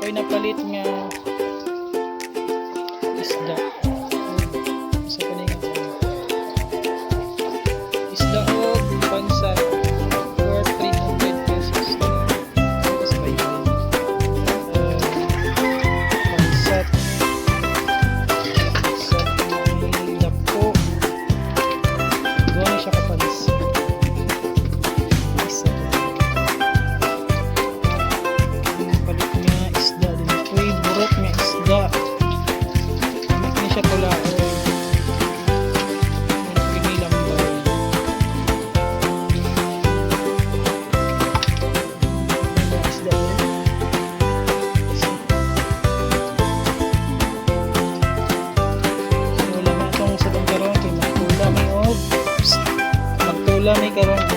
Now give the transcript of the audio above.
Ako'y napalit nga isda. Sa paninga ko. Isda og pansat for 300 pesos. Tapos baybay. Pansat. Pansat may dako. Duha na siya ka pansat. Isa lang. Ang palit nga isda din. Uy, burot nga isda. Gamit ni siya tulaon. May lambay. Mga isda din. So, lami atong sa karon kay magtula mi og, psst, magtula mi karon.